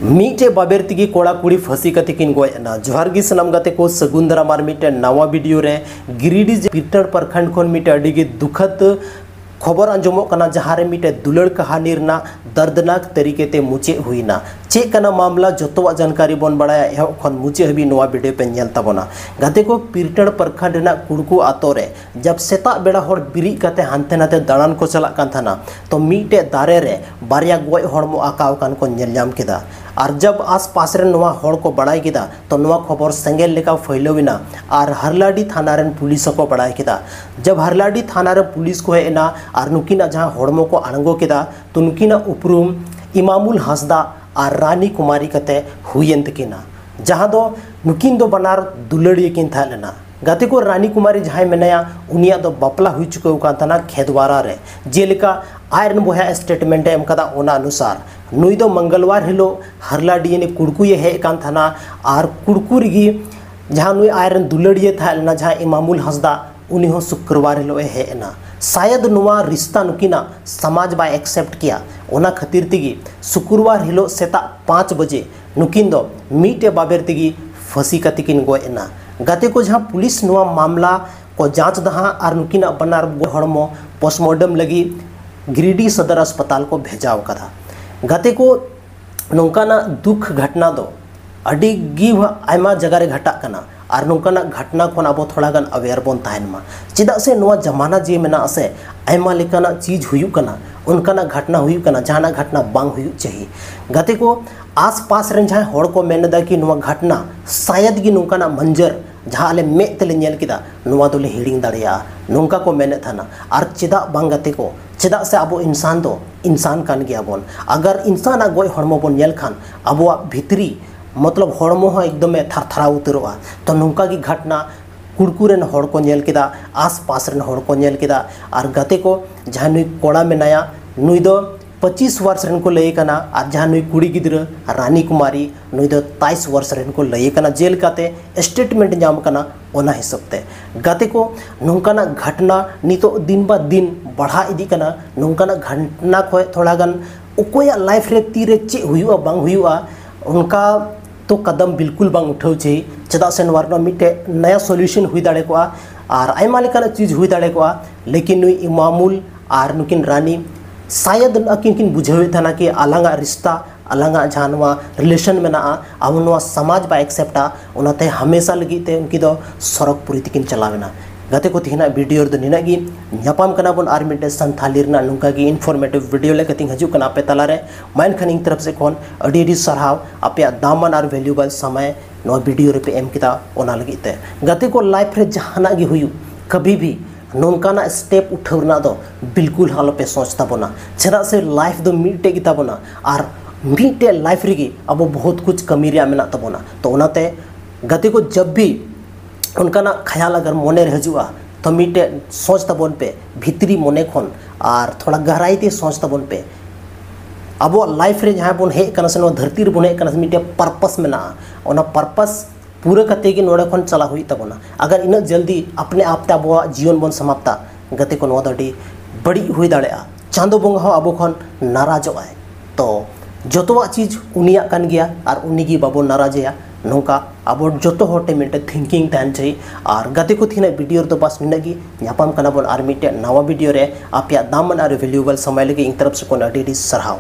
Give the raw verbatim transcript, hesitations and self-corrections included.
ᱢᱤᱫᱴᱮᱡ ᱵᱟᱵᱮᱨ ᱛᱮᱜᱮ ᱠᱚᱲᱟ ᱠᱩᱲᱤ ᱯᱷᱟᱹᱥᱤ ᱠᱟᱛᱮ ᱠᱤᱱ ᱜᱚᱡ ᱮᱱᱟ᱾ ᱡᱚᱦᱟᱨ ᱜᱮ ᱥᱟᱱᱟᱢ ᱜᱟᱛᱮ ᱠᱚ, ᱥᱟᱹᱜᱩᱱ ᱫᱟᱨᱟᱢ ᱟᱨ ᱢᱤᱫᱴᱮᱱ ᱱᱟᱣᱟ ᱵᱷᱤᱰᱤᱭᱳ ᱨᱮ᱾ ᱜᱤᱨᱤᱰᱤ ᱯᱤᱨᱴᱟᱹᱲ ᱯᱨᱚᱠᱷᱚᱸᱰ ᱠᱷᱚᱱ ᱢᱤᱫᱴᱮᱡ ᱟᱹᱰᱤ ᱜᱮ ᱫᱩᱠᱷᱟᱹᱛ ᱠᱷᱚᱵᱚᱨ ᱟᱸᱡᱚᱢᱚᱜ ᱠᱟᱱᱟ, ᱡᱟᱦᱟᱸ ᱨᱮ ᱢᱤᱫᱴᱮᱡ ᱫᱩᱞᱟᱹᱲ ᱠᱟᱹᱦᱱᱤ ᱨᱮᱱᱟᱜ ᱫᱟᱨᱫᱽᱱᱟᱠ ᱛᱟᱹᱨᱤᱠᱟ ᱛᱮ ᱢᱩᱪᱟᱹᱫ ᱦᱩᱭᱱᱟ᱾ ᱪᱮᱫ ᱠᱟᱱᱟ ᱢᱟᱢᱞᱟ, ᱡᱚᱛᱚᱣᱟᱜ ᱡᱟᱱᱠᱟᱨᱤ ᱵᱚᱱ ᱵᱟᱲᱟᱭᱟ᱾ ᱮᱦᱚᱵ ᱠᱷᱚᱱ ᱢᱩᱪᱟᱹᱫ ᱦᱟᱹᱵᱤᱡ ᱱᱚᱣᱟ ᱵᱷᱤᱰᱤᱭᱳ ᱯᱮ ᱧᱮᱞ ᱛᱟᱵᱚᱱᱟ᱾ ᱜᱟᱛᱮ ᱠᱚ, ᱯᱤᱨᱴᱟᱹᱲ ᱯᱨᱚᱠᱷᱚᱸᱰ ᱨᱮᱱᱟᱜ ᱠᱩᱲᱠᱩ ᱟᱛᱳ ᱨᱮ ᱡᱟᱵ ᱥᱮᱛᱟᱜ ᱵᱮᱲᱟ ᱦᱚᱲ ᱵᱤᱨᱤᱫ ᱠᱟᱛᱮ ᱦᱟᱱᱛᱮ ᱱᱟᱛᱮ ᱫᱟᱬᱟᱱ ᱠᱚ ᱪᱟᱞᱟᱜ ᱠᱟᱱ ᱛᱟᱦᱮᱱᱟ, ᱛᱚ ᱢᱤᱫᱴᱮᱡ ᱫᱟᱨᱮ ᱨᱮ ᱵᱟᱨᱭᱟ ᱜᱚᱡ ᱦᱚᱲᱢᱚ ᱟᱠᱟᱣ ᱟᱠᱟᱱ ᱠᱚ ᱧᱮᱞ ᱧᱟᱢ ᱠᱮᱫᱟ᱾ ᱟᱨ ᱡᱟᱵ ᱟᱥᱯᱟᱥ ᱨᱮᱱ ᱱᱚᱣᱟ ᱦᱚᱲ ᱠᱚ ᱵᱟᱲᱟᱭ ᱠᱮᱫᱟ, ᱛᱚ ᱱᱚᱣᱟ ᱠᱷᱚᱵᱚᱨ ᱥᱮᱸᱜᱮᱞ ᱞᱮᱠᱟ ᱯᱷᱟᱹᱭᱞᱟᱹᱣ ᱮᱱᱟ ᱟᱨ ᱦᱟᱨᱞᱟᱰᱤ ᱛᱷᱟᱱᱟ ᱨᱮᱱ ᱯᱩᱞᱤᱥ ᱦᱚᱸᱠᱚ ᱵᱟᱲᱟᱭ ᱠᱮᱫᱟ᱾ ᱡᱟᱵ ᱦᱟᱨᱞᱟᱰᱤ ᱛᱷᱟᱱᱟ ᱨᱮ ᱯᱩᱞᱤᱥ ᱠᱚ ᱦᱮᱡ ᱮᱱᱟ ᱟᱨ ᱱᱩᱠᱤᱱᱟᱜ ᱡᱟᱦᱟᱸ ᱦᱚᱲᱢᱚ ᱠᱚ ᱟᱬᱜᱚ ᱠᱮᱫᱟ, ᱛᱚ ᱱᱩᱠᱤᱱᱟᱜ ᱩᱯᱨᱩᱢ ᱤᱢᱟᱢᱩᱞ ᱦᱟᱸᱥᱫᱟ ᱟᱨ ᱨᱟᱱᱤ ᱠᱩᱢᱟᱨᱤ ᱠᱟᱛᱮ ᱦᱩᱭᱮᱱ ᱛᱟᱹᱠᱤᱱᱟ, ᱡᱟᱦᱟᱸ ᱫᱚ ᱱᱩᱠᱤᱱ ᱫᱚ ᱵᱟᱱᱟᱨ ᱫᱩᱞᱟᱹᱲᱤᱭᱟᱹ ᱠᱤᱱ ᱛᱟᱦᱮᱸ ᱞᱮᱱᱟ᱾ ᱜᱟᱛᱮ ᱠᱚ, ᱨᱟᱱᱤ ᱠᱩᱢᱟᱨᱤ ᱡᱟᱦᱟᱸᱭ ᱢᱮᱱᱟᱭᱟ, ᱩᱱᱤᱭᱟᱜ ᱫᱚ ᱵᱟᱯᱞᱟ ᱦᱩᱭ ᱪᱩᱠᱟᱹᱣ ᱟᱠᱟᱱ ᱛᱟᱦᱮᱱᱟ ᱠᱷᱮᱫᱣᱟᱨᱟ ᱨᱮ, ᱡᱮᱞᱮᱠᱟ ᱟᱡ ᱨᱮᱱ ᱵᱚᱭᱦᱟ ᱥᱴᱮᱴᱢᱮᱱᱴ ᱮ ᱮᱢ ᱠᱟᱫᱟ, ᱚᱱᱟ ᱚᱱᱩᱥᱟᱨ ᱱᱩᱭ ᱫᱚ ᱢᱚᱝᱜᱚᱞᱣᱟᱨ ᱦᱤᱞᱳᱜ ᱦᱟᱨᱞᱟᱰᱤ ᱭᱟᱱᱤ ᱠᱩᱲᱠᱩᱭᱮ ᱦᱮᱡ ᱟᱠᱟᱱ ᱛᱟᱦᱮᱱᱟ ᱟᱨ ᱠᱩᱲᱠᱩ ᱨᱮᱜᱮ ᱡᱟᱦᱟᱸ ᱱᱩᱭ ᱟᱡ ᱨᱮᱱ ᱫᱩᱞᱟᱹᱲᱤᱭᱟᱹ ᱛᱟᱦᱮᱸ ᱞᱮᱱᱟ, ᱡᱟᱦᱟᱸ ᱤᱢᱟᱢᱩᱞ ᱦᱟᱸᱥᱫᱟ, ᱩᱱᱤ ᱦᱚᱸ ᱥᱩᱠᱨᱵᱟᱨ ᱦᱤᱞᱳᱜ ᱮ ᱦᱮᱡ ᱮᱱᱟ᱾ ᱥᱟᱭᱟᱫ ᱱᱚᱣᱟ ᱨᱤᱥᱛᱟ ᱱᱩᱠᱤᱱᱟᱜ ᱥᱚᱢᱟᱡᱽ ᱵᱟᱭ ᱮᱠᱥᱮᱯᱴ ᱠᱮᱭᱟ, ᱚᱱᱟ ᱠᱷᱟᱹᱛᱤᱨ ᱛᱮᱜᱮ ᱥᱩᱠᱨᱵᱟᱨ ᱦᱤᱞᱳᱜ ᱥᱮᱛᱟᱜ ᱯᱟᱸᱪ ᱵᱟᱡᱮ ᱱᱩᱠᱤᱱ ᱫᱚ ᱢᱤᱫᱴᱮᱡ ᱵᱟᱵᱮᱨ ᱛᱮᱜᱮ ᱯᱷᱟᱹᱥᱤ ᱠᱟᱛᱮ ᱠᱤᱱ ᱜᱚᱡ ᱮᱱᱟ᱾ ᱜᱟᱛᱮ ᱠᱚ, ᱡᱟᱦᱟᱸ ᱯᱩᱞᱤᱥ ᱱᱚᱣᱟ ᱢᱟᱢᱞᱟ ᱠᱚ ᱡᱟᱸᱪ ᱫᱟ ᱦᱟᱸᱜ ᱟᱨ ᱱᱩᱠᱤᱱᱟᱜ ᱵᱟᱱᱟᱨ ᱦᱚᱲᱢᱚ ᱯᱳᱥᱴᱢᱚᱨᱴᱮᱢ ᱞᱟᱹᱜᱤᱫ ᱜᱤᱨᱤᱰᱤ ᱥᱚᱫᱚᱨ ᱦᱟᱥᱯᱟᱛᱟᱞ ᱠᱚ ᱵᱷᱮᱡᱟᱣ ᱠᱟᱫᱟ᱾ ᱜᱟᱛᱮ ᱠᱚ, ᱱᱚᱝᱠᱟᱱᱟᱜ ᱫᱩᱠ ᱜᱷᱚᱴᱱᱟ ᱫᱚ ᱟᱹᱰᱤ ᱜᱮ ᱟᱭᱢᱟ ᱡᱟᱭᱜᱟ ᱨᱮ ᱜᱷᱟᱴᱟᱜ ᱠᱟᱱᱟ ᱟᱨ ᱱᱚᱝᱠᱟᱱᱟᱜ ᱜᱷᱚᱴᱱᱟ ᱠᱷᱚᱱ ᱟᱵᱚ ᱛᱷᱚᱲᱟ ᱜᱟᱱ ᱟᱣᱮᱭᱟᱨ ᱵᱚᱱ ᱛᱟᱦᱮᱱ ᱢᱟ, ᱪᱮᱫᱟᱜ ᱥᱮ ᱱᱚᱣᱟ ᱡᱟᱢᱟᱱᱟ ᱡᱮ ᱢᱮᱱᱟᱜ ᱟᱥᱮ, ᱟᱭᱢᱟ ᱞᱮᱠᱟᱱᱟᱜ ᱪᱤᱡᱽ ᱦᱩᱭᱩᱜ ᱠᱟᱱᱟ, ᱚᱱᱠᱟᱱᱟᱜ ᱜᱷᱚᱴᱱᱟ ᱦᱩᱭᱩᱜ ᱠᱟᱱᱟ, ᱡᱟᱦᱟᱱᱟᱜ ᱜᱷᱚᱴᱱᱟ ᱵᱟᱝ ᱦᱩᱭᱩᱜ ᱪᱟᱹᱦᱤ᱾ ᱜᱟᱛᱮ ᱠᱚ, ᱟᱥᱯᱟᱥ ᱨᱮᱱ ᱡᱟᱦᱟᱸᱭ ᱦᱚᱲ ᱠᱚ ᱢᱮᱱ ᱮᱫᱟ ᱠᱤ ᱱᱚᱣᱟ ᱜᱷᱚᱴᱱᱟ ᱥᱟᱭᱟᱫ ᱜᱮ ᱱᱚᱝᱠᱟᱱᱟᱜ ᱢᱚᱧᱡᱚᱨ ᱡᱟᱦᱟᱸ ᱟᱞᱮ ᱢᱮᱫ ᱛᱮᱞᱮ ᱧᱮᱞ ᱠᱮᱫᱟ, ᱱᱚᱣᱟ ᱫᱚᱞᱮ ᱦᱤᱲᱤᱧ ᱫᱟᱲᱮᱭᱟᱜᱼᱟ, ᱱᱚᱝᱠᱟ ᱠᱚ ᱢᱮᱱᱮᱫ ᱛᱟᱦᱮᱱᱟ᱾ ᱟᱨ ᱪᱮᱫᱟᱜ ᱵᱟᱝ ᱜᱟᱛᱮ ᱠᱚ? ᱪᱮᱫᱟᱜ ᱥᱮ ᱟᱵᱚ ᱤᱱᱥᱟᱱ ᱫᱚ ᱤᱱᱥᱟᱱ ᱠᱟᱱ ᱜᱮᱭᱟᱵᱚᱱ᱾ ᱟᱜᱟᱨ ᱤᱱᱥᱟᱱᱟᱜ ᱜᱚᱡ ᱦᱚᱲᱢᱚ ᱵᱚᱱ ᱧᱮᱞ ᱠᱷᱟᱱ ᱟᱵᱚᱣᱟᱜ ᱵᱷᱤᱛᱨᱤ ᱢᱚᱛᱞᱚᱵ ᱦᱚᱲᱢᱚ ᱦᱚᱸ ᱮᱠᱫᱚᱢᱮ ᱛᱷᱟᱨᱛᱷᱟᱨᱟᱣ ᱩᱛᱟᱹᱨᱚᱜᱼᱟ᱾ ᱛᱚ ᱱᱚᱝᱠᱟ ᱜᱮ ᱜᱷᱚᱴᱱᱟ ᱠᱩᱲᱠᱩ ᱨᱮᱱ ᱦᱚᱲ ᱠᱚ ᱧᱮᱞ ᱠᱮᱫᱟ, ᱟᱥᱯᱟᱥ ᱨᱮᱱ ᱦᱚᱲ ᱠᱚ ᱧᱮᱞ ᱠᱮᱫᱟ᱾ ᱟᱨ ᱜᱟᱛᱮ ᱠᱚ, ᱡᱟᱦᱟᱸᱭ ᱱᱩᱭ ᱠᱚᱲᱟ ᱢᱮᱱᱟᱭᱟ, ᱱᱩᱭ ᱫᱚ ᱯᱚᱸᱪᱤᱥ ᱣᱟᱨᱥ ᱨᱮᱱ ᱠᱚ ᱞᱟᱹᱭ ᱠᱟᱱᱟ ᱟᱨ ᱡᱟᱦᱟᱸ ᱱᱩᱭ ᱠᱩᱲᱤ ᱜᱤᱫᱽᱨᱟᱹ ᱨᱟᱱᱤ ᱠᱩᱢᱟᱨᱤ, ᱱᱩᱭ ᱫᱚ ᱛᱟᱭᱤᱥ ᱣᱟᱨᱥ ᱨᱮᱱ ᱠᱚ ᱞᱟᱹᱭ ᱠᱟᱱᱟ, ᱡᱮᱞᱮᱠᱟᱛᱮ ᱥᱴᱮᱴᱢᱮᱱᱴ ᱧᱟᱢ ᱠᱟᱱᱟ ᱚᱱᱟ ᱦᱤᱥᱟᱹᱵ ᱛᱮ᱾ ᱜᱟᱛᱮ ᱠᱚ, ᱱᱚᱝᱠᱟᱱᱟᱜ ᱜᱷᱚᱴᱱᱟ ᱱᱤᱛᱚᱜ ᱫᱤᱱ ᱵᱟ ᱫᱤᱱ ᱵᱟᱲᱦᱟᱣ ᱤᱫᱤᱜ ᱠᱟᱱᱟ᱾ ᱱᱚᱝᱠᱟᱱᱟᱜ ᱜᱷᱚᱴᱱᱟ ᱠᱷᱚᱱ ᱛᱷᱚᱲᱟ ᱜᱟᱱ ᱚᱠᱚᱭᱟᱜ ᱞᱟᱭᱤᱯᱷ ᱨᱮ ᱛᱤᱨᱮ ᱪᱮᱫ ᱦᱩᱭᱩᱜᱼᱟ ᱵᱟᱝ ᱦᱩᱭᱩᱜᱼᱟ, ᱚᱱᱠᱟ ᱛᱚ ᱠᱟᱫᱟᱢ ᱵᱤᱞᱠᱩᱞ ᱵᱟᱝ ᱩᱴᱷᱟᱹᱣ ᱪᱟᱹᱦᱤ᱾ ᱪᱮᱫᱟᱜ ᱥᱮ ᱱᱚᱣᱟ ᱨᱮᱱᱟᱜ ᱢᱤᱫᱴᱮᱡ ᱱᱟᱭᱟ ᱥᱚᱞᱭᱩᱥᱚᱱ ᱦᱩᱭ ᱫᱟᱲᱮ ᱠᱚᱜᱼᱟ ᱟᱨ ᱟᱭᱢᱟ ᱞᱮᱠᱟᱱᱟᱜ ᱪᱤᱡᱽ ᱦᱩᱭ ᱫᱟᱲᱮ ᱠᱚᱜᱼᱟ᱾ ᱞᱮᱠᱤᱱ ᱱᱩᱭ ᱤᱢᱟᱢᱩᱞ ᱟᱨ ᱱᱩᱠᱤᱱ ᱨᱟᱱᱤ ᱥᱟᱭᱟᱫ ᱟᱹᱠᱤᱱ ᱠᱤᱱ ᱵᱩᱡᱷᱟᱹᱣᱮᱫ ᱛᱟᱦᱮᱱᱟ ᱠᱤ ᱟᱞᱟᱝᱟᱜ ᱨᱤᱥᱛᱟ, ᱟᱞᱟᱝᱟᱜ ᱡᱟᱦᱟᱸ ᱱᱚᱣᱟ ᱨᱤᱞᱮᱥᱚᱱ ᱢᱮᱱᱟᱜᱼᱟ, ᱟᱵᱚ ᱱᱚᱣᱟ ᱥᱚᱢᱟᱡᱽ ᱵᱟᱭ ᱮᱠᱥᱮᱯᱴᱟ᱾ ᱚᱱᱟᱛᱮ ᱦᱟᱢᱮᱥᱟ ᱞᱟᱹᱜᱤᱫ ᱛᱮ ᱩᱱᱠᱤᱱ ᱫᱚ ᱥᱚᱨᱚᱜᱽ ᱯᱩᱨᱤ ᱛᱮᱠᱤᱱ ᱪᱟᱞᱟᱣ ᱮᱱᱟ᱾ ᱜᱟᱛᱮ ᱠᱚ, ᱛᱮᱦᱮᱧᱟᱜ ᱵᱷᱤᱰᱤᱭᱳ ᱨᱮᱫᱚ ᱱᱤᱱᱟᱹᱜ ᱜᱮ᱾ ᱧᱟᱯᱟᱢ ᱠᱟᱱᱟ ᱵᱚᱱ ᱟᱨ ᱢᱤᱫᱴᱮᱡ ᱥᱟᱱᱛᱷᱟᱞᱤ ᱨᱮᱱᱟᱜ ᱱᱚᱝᱠᱟ ᱜᱮ ᱤᱱᱯᱷᱚᱨᱢᱮᱴᱤᱵᱷ ᱵᱷᱤᱰᱤᱭᱳ ᱞᱮᱠᱟᱛᱮᱧ ᱦᱤᱡᱩᱜ ᱠᱟᱱᱟ ᱟᱯᱮ ᱛᱟᱞᱟᱨᱮ᱾ ᱢᱟ ᱮᱱᱠᱷᱟᱱ ᱤᱧ ᱛᱚᱨᱚᱯ ᱥᱮᱫ ᱠᱷᱚᱱ ᱟᱹᱰᱤ ᱟᱹᱰᱤ ᱥᱟᱨᱦᱟᱣ ᱟᱯᱮᱭᱟᱜ ᱫᱟᱢᱟᱱ ᱟᱨ ᱵᱷᱮᱞᱩᱭᱮᱵᱚᱞ ᱥᱚᱢᱚᱭ ᱱᱚᱣᱟ ᱵᱷᱤᱰᱤᱭᱳ ᱨᱮᱯᱮ ᱮᱢ ᱠᱮᱫᱟ ᱚᱱᱟ ᱞᱟᱹᱜᱤᱫ ᱛᱮ᱾ ᱜᱟᱛᱮ ᱠᱚ, ᱞᱟᱭᱤᱯᱷ ᱨᱮ ᱡᱟᱦᱟᱱᱟᱜ ᱜᱮ ᱦᱩᱭᱩᱜ, ᱠᱟᱵᱷᱤ ᱵᱷᱤ ᱱᱚᱝᱠᱟᱱᱟᱜ ᱥᱴᱮᱯ ᱩᱴᱷᱟᱹᱣ ᱨᱮᱱᱟᱜ ᱫᱚ ᱵᱤᱞᱠᱩᱞ ᱦᱚᱸ ᱟᱞᱚᱯᱮ ᱥᱚᱪ ᱛᱟᱵᱚᱱᱟ᱾ ᱪᱮᱫᱟᱜ ᱥᱮ ᱞᱟᱭᱤᱯᱷ ᱫᱚ ᱢᱤᱫᱴᱮᱡ ᱜᱮ ᱛᱟᱵᱚᱱᱟ ᱟᱨ ᱢᱤᱫᱴᱮᱡ ᱞᱟᱭᱤᱯᱷ ᱨᱮᱜᱮ ᱟᱵᱚ ᱵᱚᱦᱩᱛ ᱠᱩᱪ ᱠᱟᱹᱢᱤ ᱨᱮᱭᱟᱜ ᱢᱮᱱᱟᱜ ᱛᱟᱵᱚᱱᱟ᱾ ᱛᱚ ᱚᱱᱟᱛᱮ ᱜᱟᱛᱮ ᱠᱚ, ᱡᱟᱵ ᱵᱷᱤ ᱚᱱᱠᱟᱱᱟᱜ ᱠᱷᱟᱭᱟᱞ ᱟᱜᱟᱨ ᱢᱚᱱᱮ ᱨᱮ ᱦᱤᱡᱩᱜᱼᱟ, ᱛᱚ ᱢᱤᱫᱴᱮᱡ ᱥᱚᱪ ᱛᱟᱵᱚᱱ ᱯᱮ ᱵᱷᱤᱛᱨᱤ ᱢᱚᱱᱮ ᱠᱷᱚᱱ, ᱟᱨ ᱛᱷᱚᱲᱟ ᱜᱟᱦᱨᱟᱭ ᱛᱮ ᱥᱚᱪ ᱛᱟᱵᱚᱱ ᱯᱮ᱾ ᱟᱵᱚᱣᱟᱜ ᱞᱟᱭᱤᱯᱷ ᱨᱮ ᱡᱟᱦᱟᱸ ᱵᱚᱱ ᱦᱮᱡ ᱟᱠᱟᱱᱟ ᱥᱮ ᱱᱚᱣᱟ ᱫᱷᱟᱹᱨᱛᱤ ᱨᱮᱵᱚᱱ ᱦᱮᱡ ᱟᱠᱟᱱᱟ ᱥᱮ, ᱢᱤᱫᱴᱮᱡ ᱯᱟᱨᱯᱟᱥ ᱢᱮᱱᱟᱜᱼᱟ᱾ ᱚᱱᱟ ᱯᱟᱨᱯᱟᱥ ᱯᱩᱨᱟᱹ ᱠᱟᱛᱮ ᱜᱮ ᱱᱚᱰᱮ ᱠᱷᱚᱱ ᱪᱟᱞᱟᱣ ᱦᱩᱭᱩᱜ ᱛᱟᱵᱚᱱᱟ᱾ ᱟᱜᱟᱨ ᱤᱱᱟᱹᱜ ᱡᱚᱞᱫᱤ ᱟᱯᱱᱮ ᱟᱯ ᱛᱮ ᱟᱵᱚᱣᱟᱜ ᱡᱤᱭᱚᱱ ᱵᱚᱱ ᱥᱚᱢᱟᱯᱛᱟ, ᱜᱟᱛᱮ ᱠᱚ, ᱱᱚᱣᱟ ᱫᱚ ᱟᱹᱰᱤ ᱵᱟᱹᱲᱤᱡ ᱦᱩᱭ ᱫᱟᱲᱮᱭᱟᱜᱼᱟ᱾ ᱪᱟᱸᱫᱚ ᱵᱚᱸᱜᱟ ᱦᱚᱸ ᱟᱵᱚ ᱠᱷᱚᱱ ᱱᱟᱨᱟᱡᱚᱜ ᱟᱭ᱾ ᱛᱚ ᱡᱚᱛᱚᱣᱟᱜ ᱪᱤᱡᱽ ᱩᱱᱤᱭᱟᱜ ᱠᱟᱱ ᱜᱮᱭᱟ ᱟᱨ ᱩᱱᱤ ᱜᱮ ᱵᱟᱵᱚᱱ ᱱᱟᱨᱟᱡᱮᱭᱟ᱾ ᱱᱚᱝᱠᱟ ᱟᱵᱚ ᱡᱚᱛᱚ ᱦᱚᱲ ᱴᱷᱮᱱ ᱢᱤᱫᱴᱮᱱ ᱛᱷᱤᱝᱠᱤᱝ ᱛᱟᱦᱮᱱ ᱪᱟᱹᱦᱤ᱾ ᱟᱨ ᱜᱟᱛᱮ ᱠᱚ, ᱛᱮᱦᱮᱧᱟᱜ ᱵᱷᱤᱰᱤᱭᱳ ᱨᱮᱫᱚ ᱵᱟᱥ ᱱᱤᱱᱟᱹᱜ ᱜᱮ᱾ ᱧᱟᱯᱟᱢ ᱠᱟᱱᱟ ᱵᱚᱱ ᱟᱨ ᱢᱤᱫᱴᱮᱱ ᱱᱟᱣᱟ ᱵᱷᱤᱰᱤᱭᱳ ᱨᱮ᱾ ᱟᱯᱮᱭᱟᱜ ᱫᱟᱢᱟᱱ ᱟᱨ ᱵᱷᱮᱞᱩᱭᱮᱵᱚᱞ ᱥᱚᱢᱚᱭ ᱞᱟᱹᱜᱤᱫ ᱤᱧ ᱛᱚᱨᱚᱯ ᱥᱮᱫ ᱠᱷᱚᱱ ᱟᱹᱰᱤ ᱟᱹᱰᱤ ᱥᱟᱨᱦᱟᱣ᱾